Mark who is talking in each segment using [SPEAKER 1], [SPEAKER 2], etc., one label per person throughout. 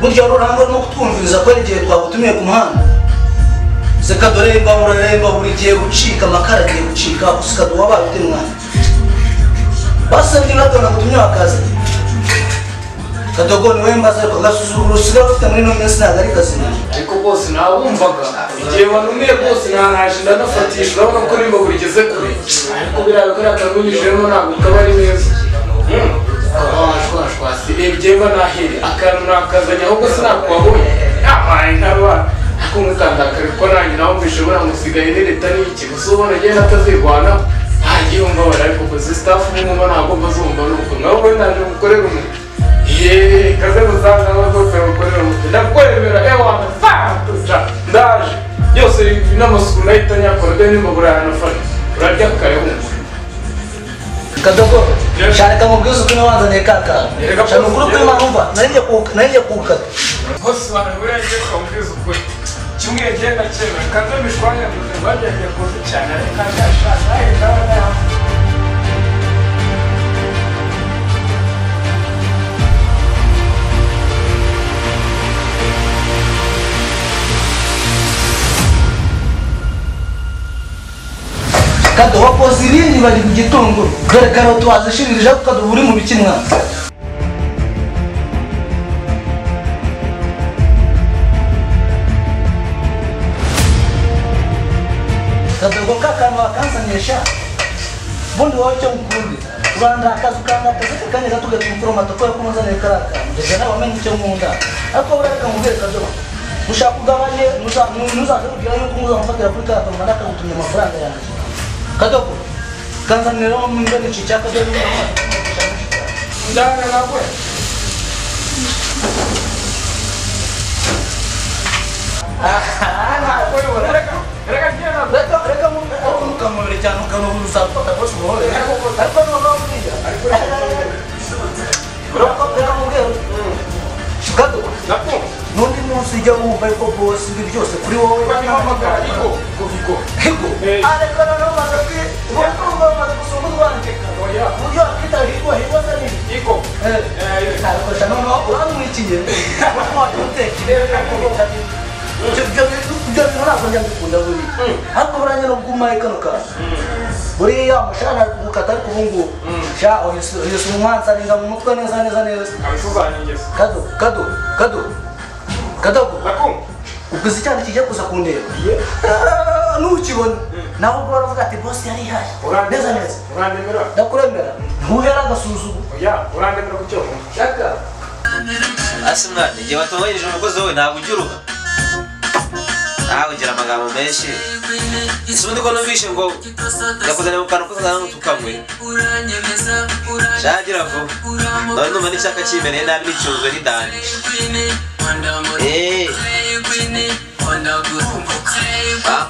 [SPEAKER 1] Burya ururangwa no kutwumviriza ko igihe twagutumiye ku muhanda. Se Kado remba uraremba buri gihe gucika amakara agiye gucika gusa Kado wabaye ute mwana. Basa ndi nato nagutumye wakaza. Kadogo niwe mbaza ariko agasuzuguro usigaye ufite muri ino minsi ntabwo ari kazima.
[SPEAKER 2] Ariko bose nabumvaga igihe wantumiye bose nanaje ndanafatisha urabona ko nimba burigeze kure ariko biriya kariya kanunyujijemo ntabwo kaba ari neza. Reba igihe mba nahere akantu nakazanye ahubwo sinakwabonye yabaye ntarwara ariko nkukandakare kuko nanjye nawe mvishe buriya ngo usigaye n'ireta n'iki gusa ubona agenda atazirwanaho ntagiye umbabara ariko gusa staff n'umuma ntabwo mbazumva nuko nawe ubwo ndaje gukorera umuntu. Yeee kaze gusanga aho rwose bakorera umuti ndakwemera ewana fatuca ndaje byose n'amasuku nahita nyakora dore nimba buranafata urarya kare wumva.
[SPEAKER 1] Kadogo shaka mubwize uko wanzaniye kaka shaka ukuri kw'Imana umva nari ngiye kugukata
[SPEAKER 2] bose bantu buriya ngiye kumubwiza ukuri kimwe genda cyemera kaze mishwanya mbuze rwajyagiye kuza cyane ariko ashaka nawe.
[SPEAKER 1] Kado wakoze irindi bari ku gitunguru dore karoti wazishirije ariko Kado uri mu biki mwana. Kadogo kakantu wakanzaniye sha bundi wowe icyo ngukundi urandakaza ukandakaza akanya gato ugatuma umatoko yo kumuzanira kariya kantu ndetse nawe wamenye icyo nkunda ariko buriya reka nkubwire Kadogo ushaka ugabanye ntuzaze kubwira yuko muzamufatira kuri kariya kantu nakagutumye amafaranga yanjye. Kadogo kanzanira mu mbere iki cya Kadogo
[SPEAKER 2] ndana nawe
[SPEAKER 1] reka mukamubere cyane ukanubuza gufata rwose ubuhore ariko noneho buriya reka mubwire Kado n'undi munsi ujya wumva yuko bosi ibi byose kuri wowe higo ariko noneho umaze umaze gusumba urwanjye uburyo wakwita higo higo se nini
[SPEAKER 2] higo
[SPEAKER 1] ariko sha noneho urantwikiye wajya utekera ibyo bintu ntabwo njya mbikunda buriya ariko buriya nyine ubwo umaye kano kantu buriya umushahara ari kugukata ariko ubu ngubu sha uhise umwansaringa mu mutwe neza neza neza. Kado Kado Kado Kadogo ubwo izi cyane kijya kuza kundeba ntukibona nawe ubwo baravuga ati bosi yarihaye neza neza.
[SPEAKER 2] Urandemera
[SPEAKER 1] ndakuremera ntuhera agasuzuguro.
[SPEAKER 2] Oya urandemera ku cyo
[SPEAKER 1] shaka
[SPEAKER 3] ase mwana igihe watunganyije umukozi wawe ntabwo ujya uruha nawe ugira amagambo menshi ese ubundi ko numvishe ngo ndakuzanira mu kantu kose n'utukanywe shagira vuba none numva n'icyaka kimereye nabi n'icyunzwe n'idanje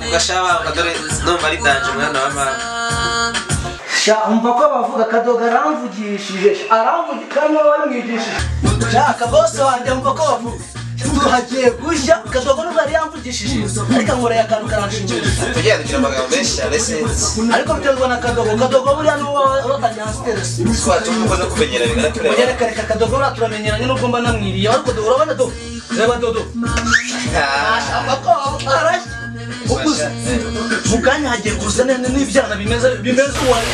[SPEAKER 3] ugashaba dore numva ari danje mwana wa mama.
[SPEAKER 1] Sha umva ko bavuga Kadogo aramvugishije aramvuga kandi wamwigishije shaka bose wanjye umva ko bavuga tuhagiye gushya Kadogo nubwo yari yamvugishije ariko nkoreye akantu karanshimisha.
[SPEAKER 3] Tugiye kugira amagambo menshi cyane sinzi
[SPEAKER 1] ariko biterwa na Kadogo. Kadogo buriya nuwo watangiye stress
[SPEAKER 3] twatuma uko kumenyera bigaratureba.
[SPEAKER 1] Oya reka reka Kadogo buriya turamenyeranye nubwo mba namwiriye ariko urabona do reba dodo ashaka ko arashya ukuze mu kanya hagiye kuza n'ibyana bimeze bimeze wane.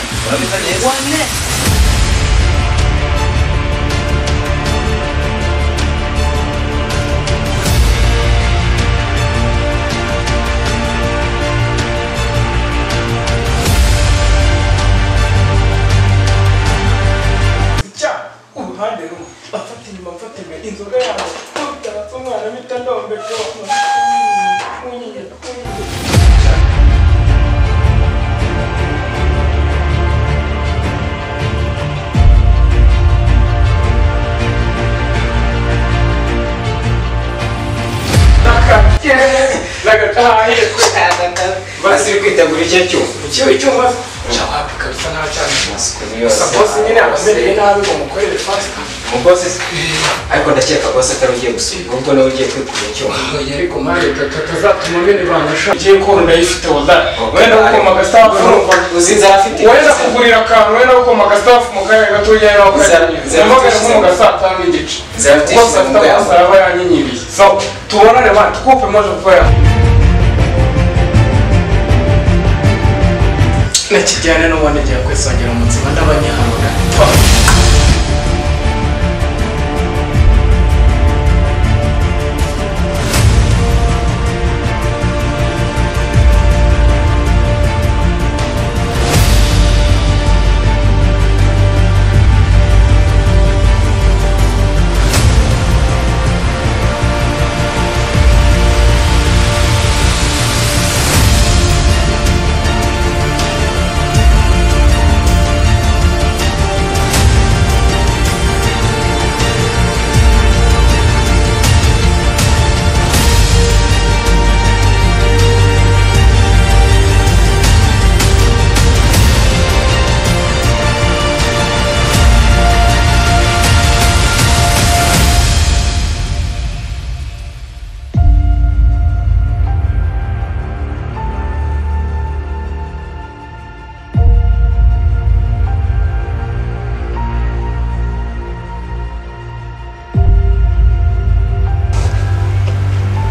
[SPEAKER 2] Inzoga yawe utatse umwana mpita ndombeka.
[SPEAKER 3] Basi kwitegura icyo cyuma
[SPEAKER 2] ikiwe cyuma cyawapi kabisa nta cyane gusa boss nyine abamereye nabi ngo mukorere fast.
[SPEAKER 4] Umubosi ariko ndakeka bose atari ugiye gusura ubwo nawe ugiye kwikura icyuma.
[SPEAKER 2] Oya ariko mare tatazatuma bene banasha. Ngiye ko ndayifite wallahi. Wenda gukoma agastaff
[SPEAKER 4] uzi inzara afite.
[SPEAKER 2] Wenda kugurira akantu wenda gukoma agastaff mu kanya gato ujyayo nawe. Nyamagare nko mu gasaa 5:30. Kuko saa 5 araba yanyinyiriye. So tubonane man tukupe maze kuva. Nakijyana n'ubundi ngiye kwisongera umutsima ndabanyahamagara.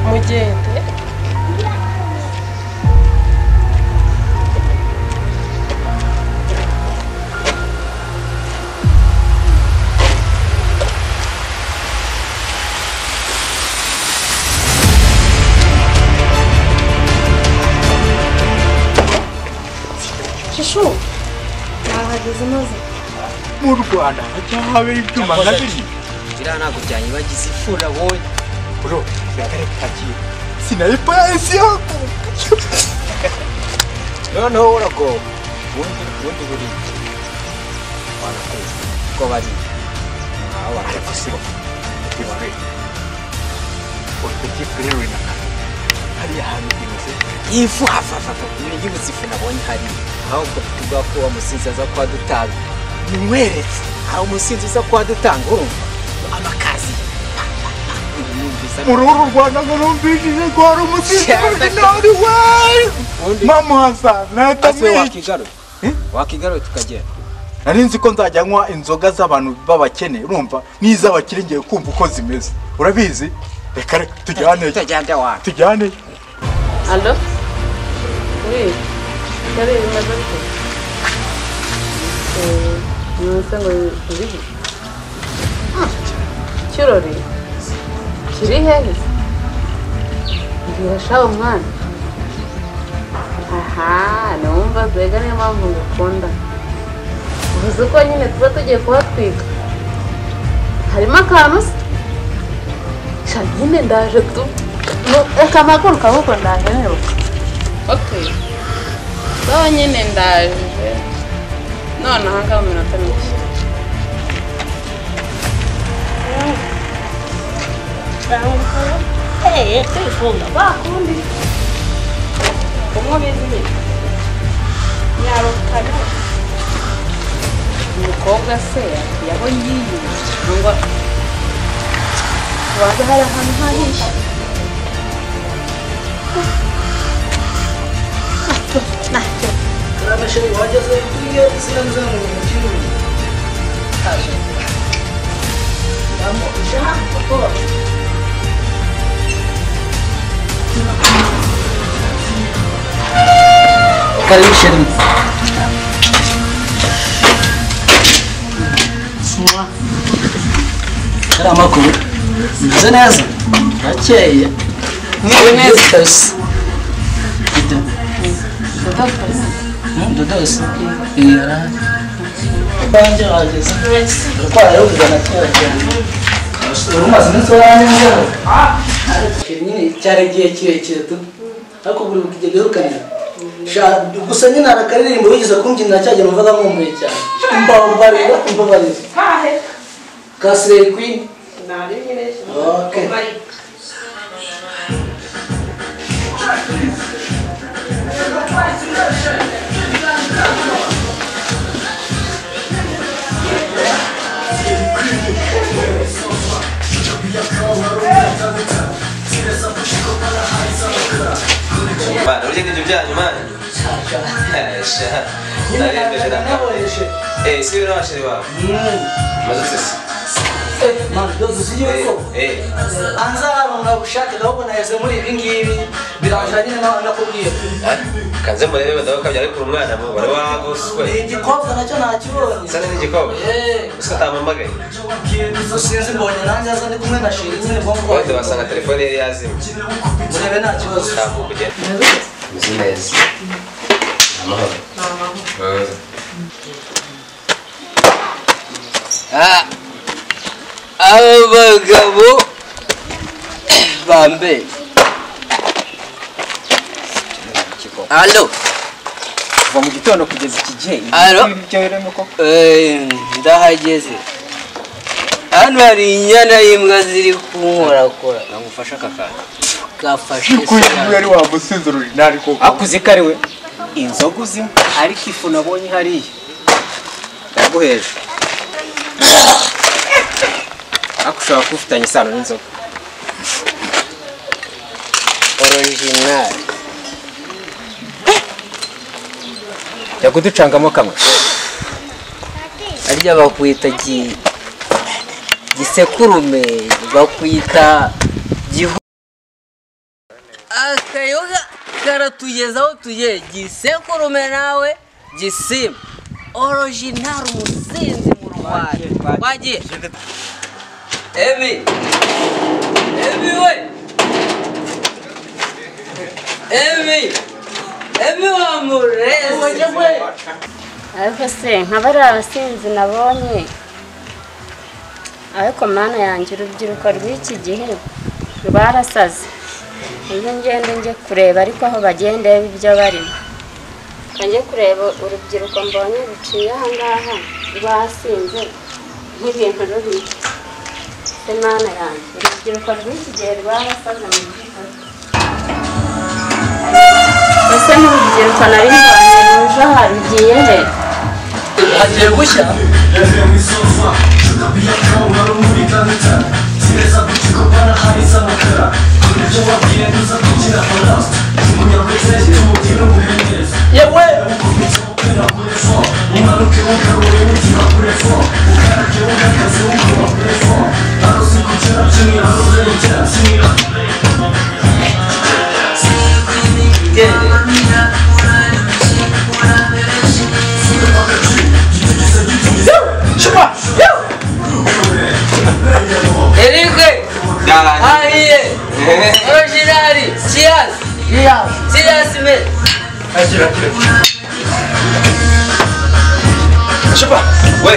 [SPEAKER 5] Mugende Shishu nahageze maze
[SPEAKER 6] mu Rwanda hajya ibyuma nka biri
[SPEAKER 4] biriya ntabwo byanyibagiza ifu nabonye.
[SPEAKER 6] Bro, reka reka sinayipansi yako.
[SPEAKER 4] Noneho uragowe ubundi buri wanakuze ko bari aho
[SPEAKER 6] barakusiba. Petit frère winaka. Hariya hantu bimeze
[SPEAKER 4] ifu hafafafa yibutse ifu nabonye hariya ahubwo tuvuga ko wa musinzi aza kwa dutanga nimweretse aho umusinzi uza kwa dutanga urumva amakazi
[SPEAKER 6] muri uru Rwanda ngo numvishije ko hari umusinzi ordinary we mama Hassan nahita
[SPEAKER 4] wakigaruye tukagenda.
[SPEAKER 6] Nari nzi ko nzajya nywa inzoga z'abantu b'abakene urumva n'iz'abakire ngiye kumva uko zimeze urabizi. Reka reka tujyane tujyane.
[SPEAKER 5] Allo oui kare bimaze bite? Nuse ngo urihe kirori kiri hehe? Mbwira shaho mwana. Aha numva mbega niyo mpamvu ngukunda. Uvuze ko nyine tuba tugiye kuhatwika harimo akantu se sha nyine ndaje tu reka mpaguruka ahubwo ndaje niruka. Okay sawa nyine ndaje none aha ngaha mu minota mike. Kwifunga bakundi umwe bizi nyine nyarukana umukobwa se yabo ngiye ngo waza hari ahantu hahishe
[SPEAKER 1] Karame wageze kuri sinzi mu kirundi haje amo ja ko Karibu chérie. Hari amakuru meze neza akeye ni neza kabisa. Dodos banje wageze twaraye kugana kera cyane urumaze iminsi waranyezeho nyine cyari igihe kirekire tu ariko buri kugenda irukanira gusa nyine hari akaririmbo wigeze kumbyinira cyagihe numvaga nkumbuye cyane mbabarira mbabarira Kasireri Queen. Okay. Nyine naboreshe.
[SPEAKER 3] Eh, si bino bashiri bawe. Maze utese.
[SPEAKER 1] Man, dodo usigiye ko. Anza ngabushake ahubwo naheze muri ibi ngibi birangira nyine nakubwiye.
[SPEAKER 3] Kanze murebe badaho ariko umwana mu wari wagoswe.
[SPEAKER 1] Igikobwa nacyo nakibonye.
[SPEAKER 3] Sana n'igikobwa?
[SPEAKER 1] Eh,
[SPEAKER 3] usiko atamamagaye.
[SPEAKER 1] Sinzi mbonye nanjye aza ndi kumwe na Shiri nyine bongo.
[SPEAKER 3] Wenda basanga telefone yari yazimye.
[SPEAKER 1] Murebe nta kibazo.
[SPEAKER 3] Ntabwo kugenda. Meze neza. Amahoro. Amahoro.
[SPEAKER 7] Ah. Abagabo bambe. Allo.
[SPEAKER 4] Kuva mu gitondo kugeza iki gihe.
[SPEAKER 7] Allo. Ndahageze. Hano hari inyana y'imbwa ziri kunkorakora.
[SPEAKER 4] Nagufasha kakana.
[SPEAKER 7] Gafashe.
[SPEAKER 6] Kuko yari wamusinze original koko.
[SPEAKER 4] Akuze kare we. Inzoga uzimo ariko ifu nabonye hariya. Ndaguheje. Akushaka kufitanye isano n'inzoga.
[SPEAKER 7] Original.
[SPEAKER 4] Yakuducangamo kamwe.
[SPEAKER 7] Arya bakwita gisekurume, bakwita gihu. Akayoga karatugeza aho tugiye gisekurume nawe gisimba. Original umusinzi mu Rwanda. Wagiye. Emi. Emi we. Emi. Emi wa murezi.
[SPEAKER 8] Ariko se nka bariya basinzi nabonye, ariko mana yanjye urubyiruko rw'iki gihe rwarasaze. Iyo ngende njye kureba ariko aho bagenda ibyo barimo. Njye kureba urubyiruko mbonye ruciye aha ngaha rwasinze nk'ibintu rurimo. Se mana yanjye urubyiruko rw'iki gihe rwarasaze mu by'ukuri. Ese n'urubyiruko nari mbonye ruje aha rugiye he?
[SPEAKER 1] Hagiye gushya. Yewe.
[SPEAKER 7] Eric, ahiye. Original. Cheers.
[SPEAKER 1] Cheers.
[SPEAKER 7] Cheers me.
[SPEAKER 3] Chupa. We.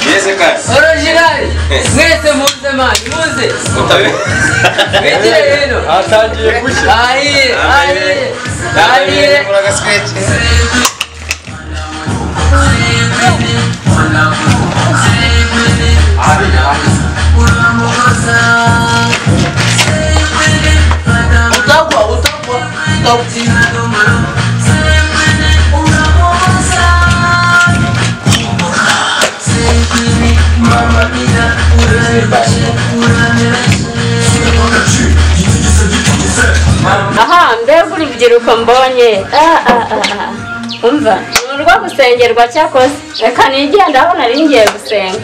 [SPEAKER 3] Yese kai.
[SPEAKER 7] Original. Mwese muze man, muze.
[SPEAKER 3] Utabe.
[SPEAKER 7] Mwigire hino.
[SPEAKER 6] Hatangiye gushya.
[SPEAKER 7] Ahiye, ahiye. Ahiye.
[SPEAKER 1] Utagwa, utagwa, utagwa.
[SPEAKER 8] Aha, mbega urubyiruko mbonye. Umva, ni urwo gusengerwa cyakoze. Reka nigende aho nari ngiye gusenga.